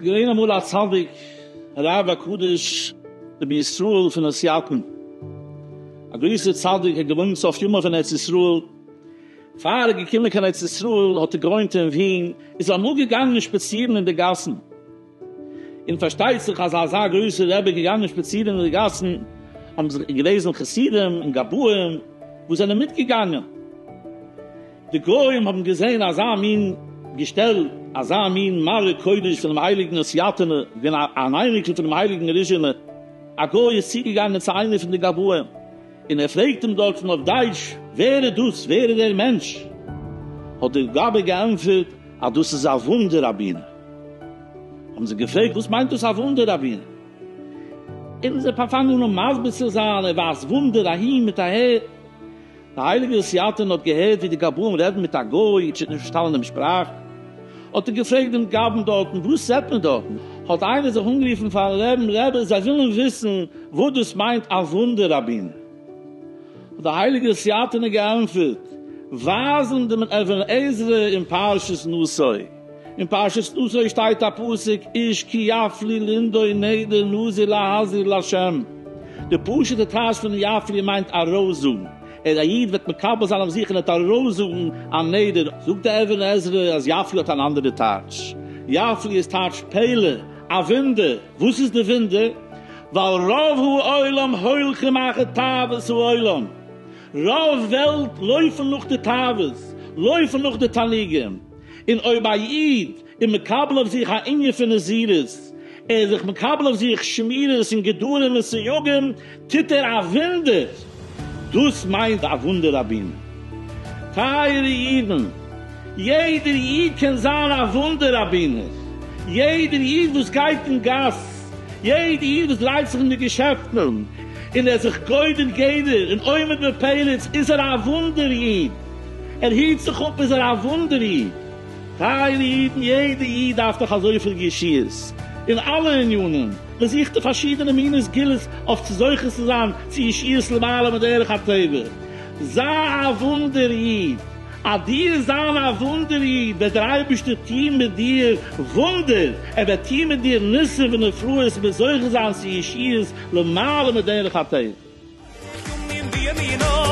ס'איז געווען אמאל א צדיק, הרב הקדוש רבי ישראל פון הוסיאטין, א גרויסער צדיק, ער האט געוואוינט סוף ימיו אין ארץ ישראל, פאר ער איז געקומען קיין ארץ ישראל האט ער געוואוינט אין ווין, איז ער אמאל געגאנגען שפאצירן אין די גאסן, און פארשטייט זיך אז אזא גרויסער רבי איז געגאנגען שפאצירן אין די גאסן, האבן זיך געוועזן חסידים און גבאים וואס זענען מיטגעגאנגען. די גוים האבן געזען אזא מין געשטעל, אזא מין מראה קודש פונעם הייליגן הוסיאטינער, געווען אן אייניקל פונעם הייליגן ריזשינער. א גוי איז צוגעגאנגען צו איינער פון די גבאים, און ער פרעגט אים דארטן אויף דייטש, ווער איז דאס? ווער איז דער מענטש? האט דער גבאי געענטפערט, אז דאס איז א וואונדער ראבינער. האבן זיי געפרעגט, וואס מיינט דאס א וואונדער ראבינער? און זיי פאנגען אן מסביר צו זיין, ער ווייזט וואונדער אהין מיט אהער. דער הייליגער הוסיאטין האט געהערט ווי די גבאים רעדן מיט א גוי, האט נישט פארשטאנען דעם שפראך, האט ער געפרעגט דעם גבאי'ן דארטן, וואס רעדט מען דארטן? האט איינער זיך אנגערופן פארן רעבן, רבי, זיי ווילן וויסן וואס דאס מיינט א וואונדער ראבינער. האט דער הייליגער הוסיאטינער געענטפערט, ווייזן דעם אבן עזרא אין פרשת נשא. אין פרשת נשא שטייט א פסוק, איש כי יפליא לנדור נדר נזיר להזיר לה'. די פשוט'ע טייטש פון יפליא מיינט ארויסזאגן. ער א איד וועט מקבל זיין אויף זיך און ער וועט ארויסזאגן א נדר. זאגט דער אבן עזרא אז יפליא האט אן אנדערע טייטש. יפליא איז טייטש פלא, א וואונדער. וואס איז די וואונדער? ווייל רוב העולם הולכים אחר תאוות העולם. רוב וועלט לויפן נאך די תאוות, לויפן נאך די תענוגים. און אויב א איד איז מקבל אויף זיך א ענין פון נזירות, ער איז זיך מקבל אויף זיך שמירות און גדרים און סייגים, טוט ער א וואונדער! דאס מיינט א וואונדער ראבינער. טייערע אידן, יעדער איד קען זיין א וואונדער ראבינער! יעדער איד וואס גייט אין גאס, יעדער איד וואס דרייט זיך אין די געשעפטן, און ער איז זיך גודר גדר און עומד בפרץ, איז ער א וואונדער איד! ער היט זיך אפ איז ער א וואונדער איד. טייערע אידן, יעדע איד דארף דאך אזויפיל ישועות אין אלע ענינים, מען זוכט די פארשידענע מיני סגולות אויף צו זוכה צו זיין צו ישועות למעלה מדרך הטבע. זיי א וואונדער איד, אז דו וועסט זיין א וואונדער איד וועט דער אייבערשטער טון מיט דיר וואונדער, ער וועט טון מיט דיר ניסים ונפלאות און וועסט זוכה זיין צו ישועות למעלה מדרך הטבע. ימים בימינו.